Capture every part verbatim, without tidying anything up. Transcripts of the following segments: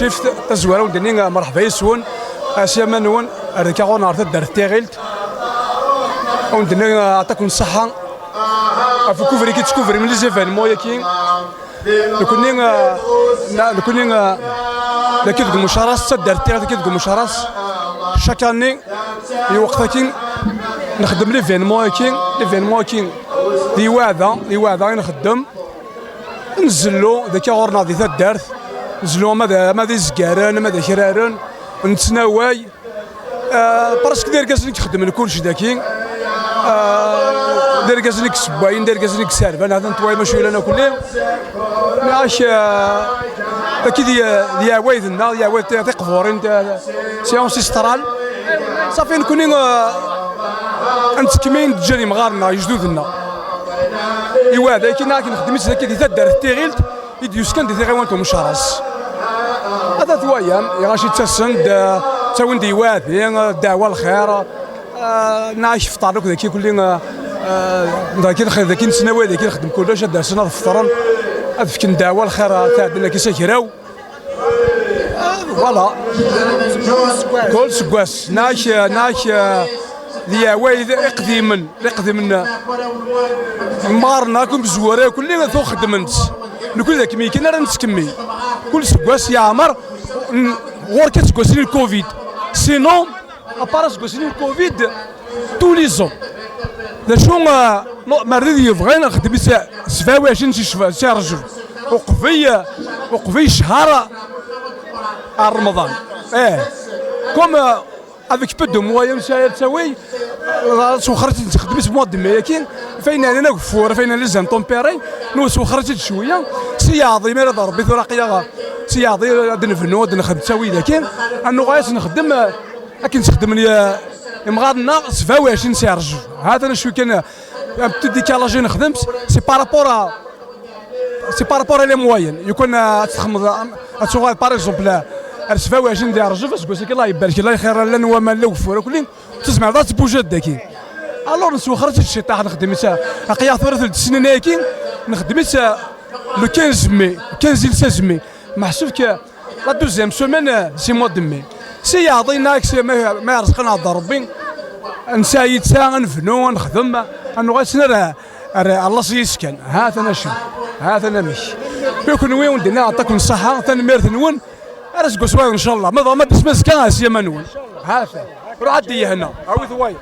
Tazwara, wen-d-nni, uh, merḥba yes-wen, uh, s yama-nwen, ar deg ɣur-neɣ ɣer taddart n Tiɣilt. Wen-d-nni, uh, aṭak n ṣṣeḥḥa ɣef ukubri i d-tetkubrim les événements-agi. Nekkni, uh, na-, nekkni, uh, dagi deg Mucaras, d taddart n Tiɣilt dagi deg Mucaras. Chaque année, i lweqt-agi, nxeddem l'événement-agi, l'événement-agi, d iweɛda, d iweɛda i nxeddem. Nzellu dagi ɣur-neɣ di taddart, nzellu ama d, ama d izgaren, ama d akraren, nettnaway. Ah, presque d irgazen i ixeddmen kullec dagi. Ah, d irgazen i yessewwayen, d irgazen i yesserban, hatan twayem acu yellan akk-nni. Nniɣ-ak, ah, dagi d, d iɛwayed-nneɣ, d iɛwayed ti-, tiqburin, ti-, c'est ancestral. Safi nekkni, ah, ad nettkemmil, ǧǧan yemɣaren-nneɣ, yejduden-nneɣ. Iweɛda-agi neɣ akken nxeddem-itt dagi di taddart n Tiɣilt, i d-yuskan di tɣiwant Umecras. Ad twayem, iɣac ittasen-d, ttawin-d iwaɛdi, ddeɛwa lxir, ah, neɣ ifṭaren akk dagi kulli, ah, ah, dagi, dagi nettnaway, dagi nxeddem kullec, ad d-asen ad fṭren, ad fken ddeɛwa lxir, ah, tɛeddan dagi s agraw. Ah, voilà. Kul seggas, neɣ, neɣ, ah, d iɛwayed iqdimen. Iqdimen, mɣaren akk imezwura kulli tuɣ xeddmen-tt. Nekkni d akken kan ara nettkemmil. Kul seggas yeɛmer, n-, ɣur-k aseggas-nni n covid. Sinon, à part aseggas-nni n covid, tous les ans. D acu, ah, no, ma rrid yebɣan nxeddem-itt sebɛa u ɛecrin si ccfa-, si Rrǧeb. Uqbel, uqbel ccher ar Remḍan. Eh. Comme, ah, avec peu de moyens, nesɛa ad tawi, s wexxer i tt-nxeddem s mois de mai-agi, fayen ɛnan ageffur, fayen ɛnan les intempéries, nu s wexxer i tt-id cwiya, si yeɛḍi, mi ara d Rebbi tura aql-aɣ, si yeɛḍi ad nbnu, ad nexdem ttawi dagi, ad nuɣal ad tt-nxeddem, eh, akken tt-xeddmen i-, imɣaren-nneɣ, sebɛa u ɛecrin si Rrǧeb. Ha-t-an acu kan, eh, un petit décalage i nexdem, c'est par rapport à, c'est par rapport à les moyens. Yukan, euh, ad txedmeḍ, euh, ad tuɣal, par exemple, euh, ar sebɛa u ɛecrin di Rrǧeb, aseggas-agi, Allah ibarek, Allah ixir, llan waman, llan ugeffur, akk-nni, ur tezmireḍ ad tbujiḍ dagi. Alors, neswexxer-itt-id ciṭaḥ, nexdem-itt, euh, aql-aɣ tura tul d snin-agi, nexdem-itt, euh, le quinze mai, quinze et le seize mai. Meḥsub que la deuxième semaine, euh, si mois de mai. Si yeɛḍi-nneɣ, si ma, ma yerẓeq-aneɣ-d Rebbi, nesɛa yitta, ad nefnu, ad nexdem, ad nuɣal s-, ar, ar, ar laṣel-is kan. Ha-t-an acu. Ha-t-an amek. I kenwi, wen-d-nniɣ aṭak n ṣṣeḥḥa, tanemmirt-nwen. Ar aseggas wayeḍ, ncallah. Ma dɣa ma d-isem azekka, a s-yama-nwen. Ha-t-an. Ruḥ ad d-yehna. Awit wayeḍ.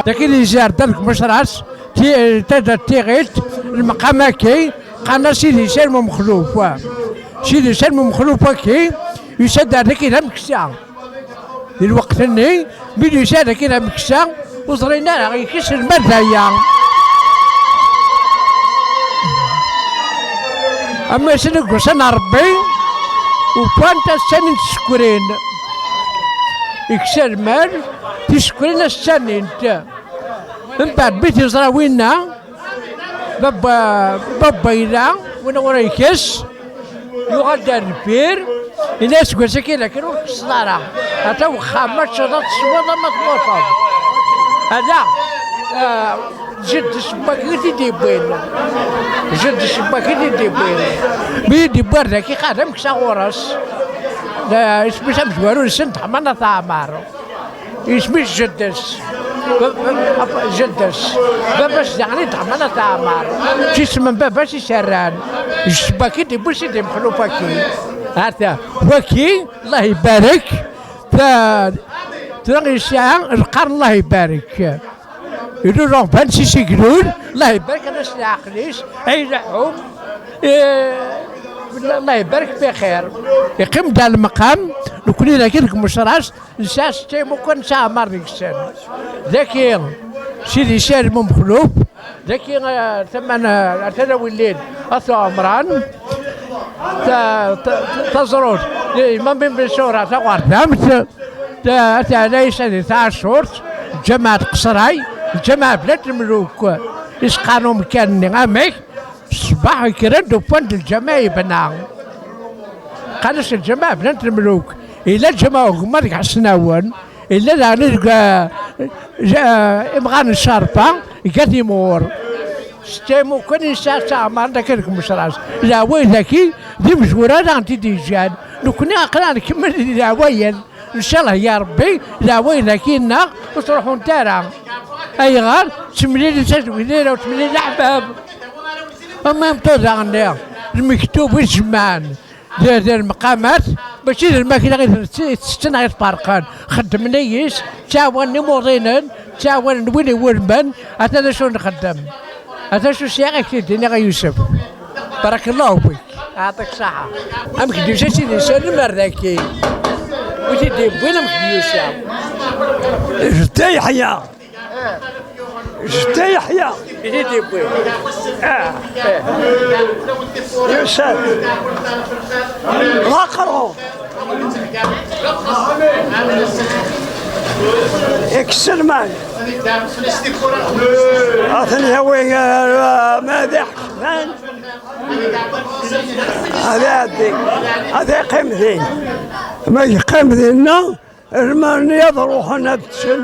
Dagi di Zerdal deg Mecras, ti-, tadda Tiɣilt, lmeqam-agi, qqaren-as Sidi Salmu Mexluf. Sidi Salmu Mexluf-agi, yusa-d ar dagi d ameksa. Di lweqt-nni, mi d-yusa dagi d ameksa, ur ẓrin ara ikes lmal d aya. Am asen i yusan Rebbi, ufan-t as-ttanin tsekrin. Ikes lmal, tisekrin as-ttanint. Mbeɛd mi t-iẓra winna, Baba, baba yella, win ur ikes, yuɣal-d ar deffir, yenna-yas, "Seg wass-agi d akken ur tkesseḍ ara. Ata wexxam, ma teččeḍ ad tesweḍ, ama tmurteḍ." Ala, ah, jedd Sebbak i t-id-yewwin. Jedd Sebbak i t-id-yewwin. Mi i d-yewwi ar daki, qad ameksa ɣur-s. D isem-is amezwaru-nsen, Deḥman At Ɛmar. Isem-is jeddes. Jaddas. Baba-s daɣen i d-ɣman At Ɛmar. Isem n baba-s i s-rran. Jesseb-agi d-iwwi Sidi Mexluf-agi. Ata, wagi, Allah ibarek. Ta-, tura yesɛa lqern, Allah ibarek. Ilu Ṛuhban si Sigrud, Allah ibarek, ad as leɛqel-is, ay leḥḥum. Eh, Allah ibarek bixir. Iqqim-d ar lmeqam, nekni dagi deg Mecras, nesɛa setta imukan, nesɛa ɛmar deg-sen. Daki, Sidi Salim Umexluf, daki, eh, tama n, eh, At Lawilin, At Ɛemran, ta-, ta-, ta-, taẓrut, Imam Ben Sura, taɣerdamt, ta-, At Ɛla Ɛisa di Taɛacurt, lǧameɛ n Qesray, lǧameɛ Blad Lmeluk, isqan umkan-nni, amek? Ṣṣbeḥ kkren-d, wwan-d lǧameɛ yebna. Qqaren-as lǧameɛ Blad Lmeluk. Yella lǧameɛ ugemmar deg Ḥesnawen. Yella daɣen deg, eh, ja-, imɣan n Ccerfa, deg At Imɣur. Setta imukan i nesɛa d taɛmar dagi deg Mecras. Leɛwayed-agi d imezwura daɣen t-id-yeǧǧan. Nekni aql-aɣ nkemmel di leɛwayed. Ncallah ya Rebbi, leɛwayed-agi-nneɣ ur ttruḥunt ara. Ayɣer? Ttemlilin s azwilin, ur ttemlilin aḥbab. Am même temps daɣen, lmektub i tjemɛen d, d lmeqamat, mačči d lmakla i t-, i tetten ay tferqen. Xeddmen-iyi-s, ttɛawanen imuḍinen, ttɛawanen win iwulmen. Ata d acu nxeddem. Ata acu sɛiɣ ad k-t-id-iniɣ a Yusef. Barakallahu fik. Ɛṭik ṣṣeḥḥa. Amek d-yusa Sidi Salim ar daki? Wi t-id-yewwin, amek d-yusa? Jedda Yeḥya. Jedda Yeḥya. I t-id-yewwi. Ah. Yusa-d. D aqerru. Ikes lmal. Ad ten-yawi, ah, Madiḥ. Ad iɛeddi. Ad iqqim din. Ma yeqqim dinna, lmal-nni ad ruḥen ad ččen.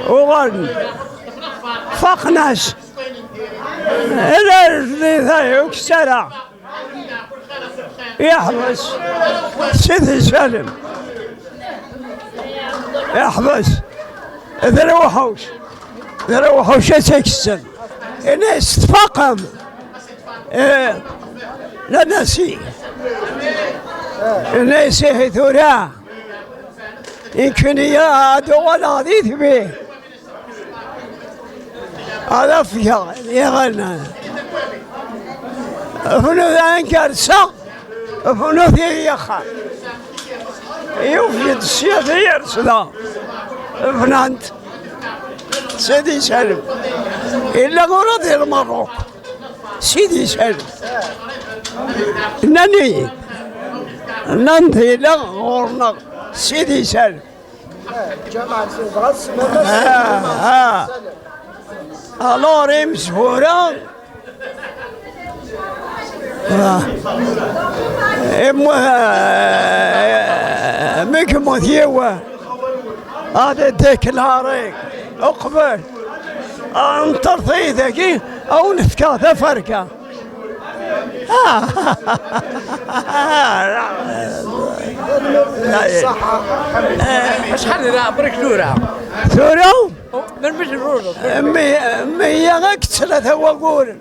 Uɣalen. Faqen-as. Ala rejli tayi, ur kečč ara. Yeḥbes Sidi Salim. Yeḥbes. D lewḥuc. D lewḥuc i tt-ikessen. Ini-as tfaqem. Eh, la nasi. Ini-as ihi tura. Inkuni ad uɣaleɣ di tbi. Ad afgeɣ iɣallen. Bnu ankersa, bnu tiri axxam. Yufeg-d sya di yers da. Bnant. Sidi Salim. Illa ɣur-i di Lmerruk. Sidi Salim. Nnan-iyi. Nnan-d illa ɣur-neɣ Sidi Salim. Ah, ah. Alors, imezwura, ah, imu-, ah, mi yemmut yiwen, ad iddeklari uqbel, ad nṭerṭi dagi, ad wen-fkeɣ taferka. Acḥal d aɛemṛ-ik tura? Tura? Melmi tluleḍ? Mi-, meyya akked tlata wagguren.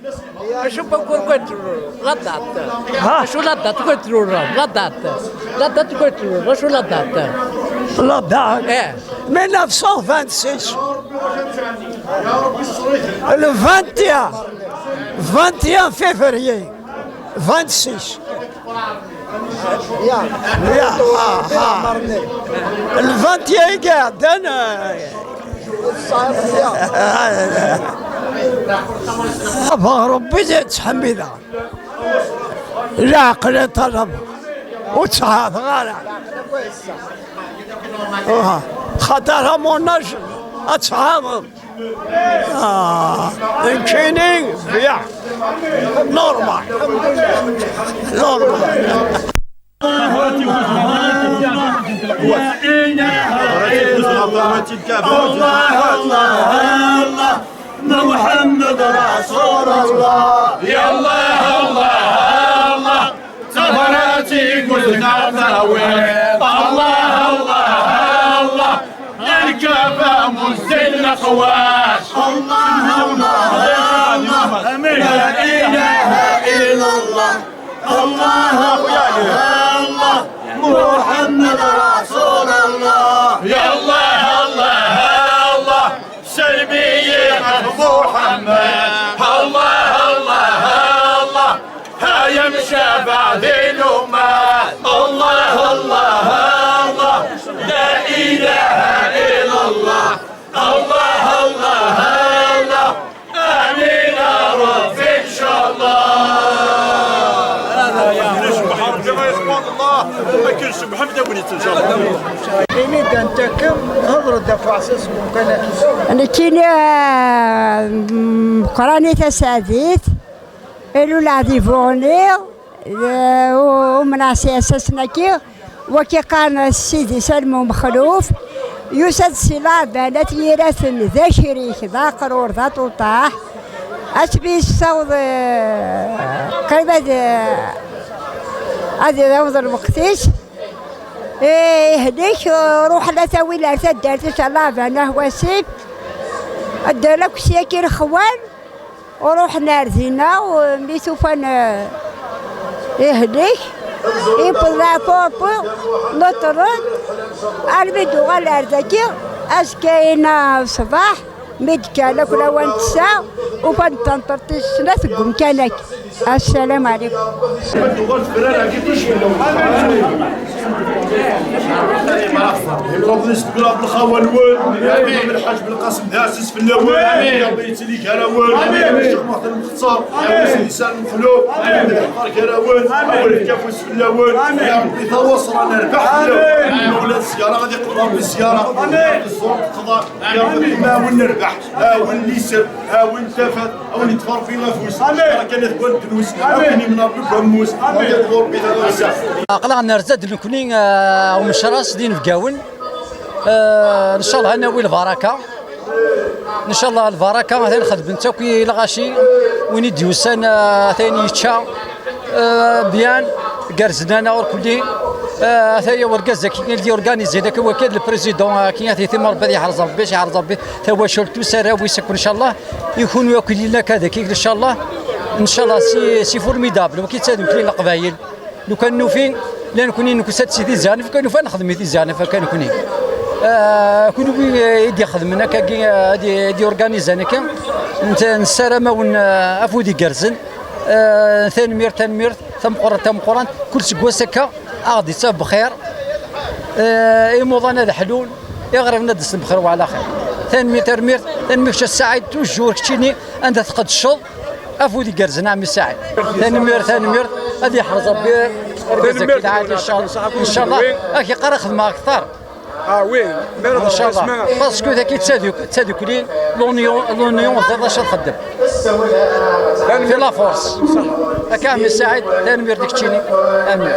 Acu n waggur kan tluleḍ? La date. Ha? Acu la date kan tluleḍ? La date. La date kan tluleḍ. Acu la date? La date. Eh. Mille neuf cent vingt-six. Le vingt et un. Vingt et un février. Vingt-six. Ya, ha, ha. Le vingt et un i iɛeddan, eh. Aba Rebbi ttḥemmideɣ. Leɛqel i ṭalab. Ur ttɛaḍeɣ ara. Uha. Xaṭer amunaj ad tɛaḍeḍ. Ah, nekkini, ya. Normal. Normal. الله، الله، الله، محمد رسول الله. يا الله، الله، الله، سفراتي قلنا تاويل. الله، الله، الله، الكفا مز الله، الله، الله. آمين. لا إله إلا الله. الله، الله، الله. محمد رسول الله. يا الله، الله، الله. سلمي يا محمد. الله، الله، الله. هيا مشافع ذي الأمة. الله، الله، الله. لا إله إلا الله. الله، الله، الله. آمين يا رب إن شاء الله. ما كاينش بحال الله، ما كاينش بحال الله إن شاء الله. Imi d-antakem, hḍer-d ɣef uɛessas n umkan-agi. Nekkini, ah, mm, Meqqrani Tasaɛdit, Ilul Ɛdi Buɣni, eh, u-, umneɣ s iɛessasen-agi, wagi qqaren Sidi Salmu Mexluf, yusa-d si Laɛban At Yiraten, d acrik, d aqrur, d aṭuṭaḥ, asmi yessaweḍ, eh, qrib ad, eh, ad yaweḍ lweqt-is, eh, ihlik, eh, ruḥen ad t-awin ar taddart-is, a Laɛban At Wasif, ddren akk syagi lexwan, u ruḥen ar dinna, u mi t-ufan, eh, ihlik, yewweḍ leɛfu, neṭṭren, armi d-uɣal ar dagi, azekka-ina ṣṣbeḥ, mi d-kkan akk lawan ttesɛa, ufan-d tanṭerṭist snat deg umkan-agi. Assalam ɛlikum. Ibrahim Lxawa-nwen, Ibrahim Lḥaǧ Belqasem d aɛziz fell-awen, Ṛebbi yettili gar-awen, Ccix Muḥtar Lmextar, Sidi Salmu Mexluf, Ṛebbi yeḥqer gar-awen, Ṛebbi yefk afus fell-awen, ya Ṛebbi tawaṣra nerbeḥ fell-awen, ma ula d ṣṣyara ad iqḍer di ṣṣyara, ẓẓur teqḍer, ya Ṛebbi ma awen nerbeḥ, awen liser, awen tafat, awen yeṭṭef Ṛebbi afus, akken ad kwan ddnus, akken imna Ṛebbi afus, akken yeṭṭef Ṛebbi tadawsa. Aql-aɣ nerza-d nekni, eh, umecras d inebgawen. Eh, ncallah ad nawi lbaraka. Ncallah lbaraka, atan xedmen-tt akk i lɣaci. Win i d-yusan, eh, atan yečča, eh, byan, gerzen-aneɣ ur kulli. Eh, ataya urgaz-agi i d-yurganizin akka wakka d le président, eh, ki ad t-itim Rebbi, ad yeḥrez Rebbi, ad yeḥrez Rebbi tawacult, s arraw-is akk, ncallah. I kunwi akk yellan akka daki, ncallah. Ncallah, c'est, c'est formidable. Waki d tadukli n Leqbayel. Lukan nufi, la nekni nusa-d si Tizi Ɛennab, kan nufa nexdem i Tizi Ɛennab akka nekni. Ah, kunwi, eh, i d-ixedmen akkagi, eh, i d-, i d-yurganizan akka, nessaram-awen, eh, afud igerrzen. Eh, tanemmirt, tanemmirt, tameqqrant, tameqqrant, kul seggas akka, ad ɣ-d-ittaf bxir. Eh, imuḍan ad ḥlun, iɣriben ad d-ssen bxir wa ɛla xir. Tanemmirt, tanemmirt, tanemmirt, a Saɛid, toujours keččini, anda tqeddceḍ, afud igerrzen a ɛemmi Saɛid. Tanemmirt, tanemmirt, ad yeḥrez Ṛebbi argaz-agi lɛali, ncallah, ncallah, ad k-iqqar ad xedmeɣ akteṛ. Ah oui, ncallah, parce que dagi d taduk-, d tadukli, l'union, l'union, ẓriɣ d acu ad txeddem. Fi la force. Akka a ɛemmi Saɛid, tanemmirt i keččini, amin.